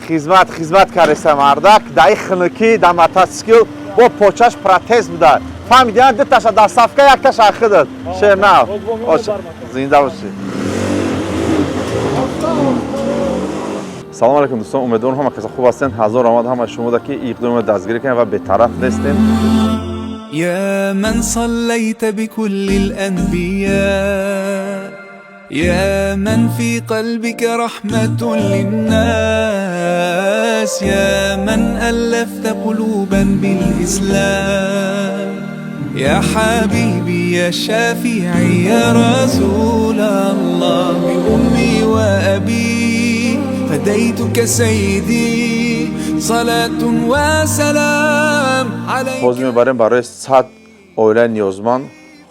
Хизмат кареса мардак даи хунукӣ да мотосикл бо почаш протез буда, фаҳмидиан? Дуташа доставка, якташа худат шернав. Зинда бошӣ. Салом алейкум, дӯстон, умедворам, ҳама каса хуб ҳастен. Ҳазор омад ҳама шумода, ки иқдомро дастгирӣ кунед ва бетараф нестем. يا من صليت بكل الأنبياء، يا من في قلبك رحمة للناس، يا من ألفت قلوبا بالإسلام، يا حبيبي، يا شافعي، يا رسول الله، بأمي وأبي فديتك سيدي، صلاة وسلام عليك. Боз мебарем, барои 100 оилаи ниёзманд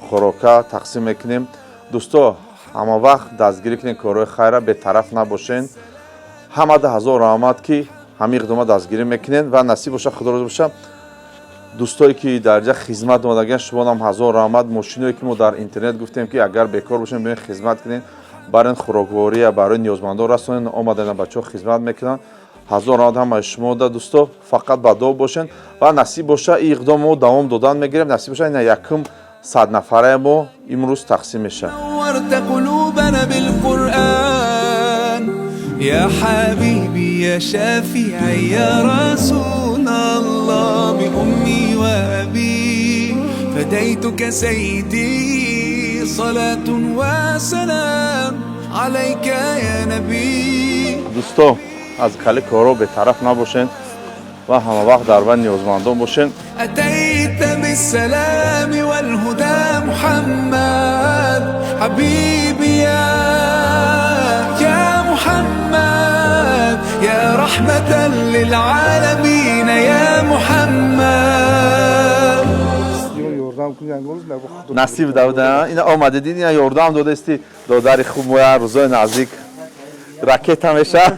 хӯрока тақсим мекунем. Дӯсто, ҳама вақт дастгирӣ кунем корҳои хайра, бетараф набошен. Ҳамада ҳазор раҳмат, ки ҳамин иқдома дастгирӣ мекунед, ва насиб боша, худо розӣ боша. Дӯстое, ки дар ҷа хизмат омадагиан, шумонам ҳазор раҳмат. Мошиное, ки мо дар интернет гуфтем, ки агар бекор бошем, биёен, хизмат кунем, барен хӯроквория барои ниёзмандон расонен. Омадана бачаҳо хизмат мекунанд. Ҳазор раҳмат ҳамаи шумода, дӯсто. Фақат ба дуо бошен ва насиб боша, ин иқдом мо давом додан мегирем. Насиб боша, ина якум 100 нафараи мо имрӯз тақсим мешавад. نورت قلوبنا بالقرآن، يا حبيبي، يا شافعي، يا رسول الله، بأمي وأبي فديتك سيدي، صلاة وسلام عليك يا نبي. Дӯсто, аз хали корҳо бетараф набошен ва ҳама вақт дар бар ниёзмандон бошен. أتيت بالسلام والهدى محمد، حبيبي، يا محمد، يا رحمة للعالمين، يا محمد. Насиб давда, ина омади, дид, ина ёрдам додаисти, додари хуб моя. Рӯзои наздик ракета меша.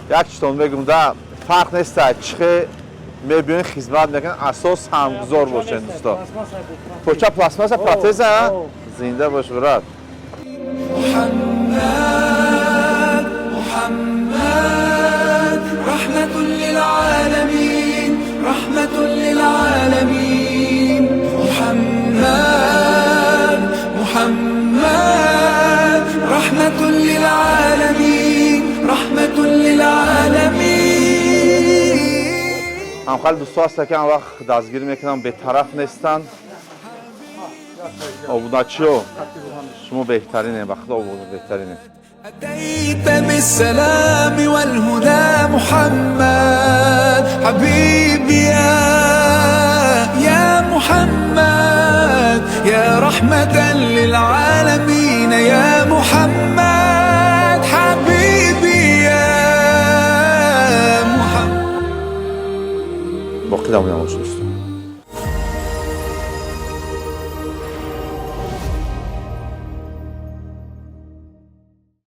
Як читон мегум да, фарқ неста чихе мебиён, хизмат мекунен, асос ҳамгузор бошен, дӯсто. Поча пластмасса, протеза. Зинда бош, брат. محمد، محمد، رحمة للعالمين، رحمة للعالمين، محمد، محمد، رحمة للعالمين، رحمة للعالمين. Ҳамхали дӯсто ҳаста, ки ҳам вақт дастгирӣ мекунам, бетараф нестанд. Обуначиё, шумо беҳтаринем, ба худо, беҳтаринем. أتيت بالسلام والهدى محمد، حبيبي، يا محمد، يا رحمة للعالمين، يا محمد، حبيبي، يا محمد. Боқӣ дамонем, дӯсто.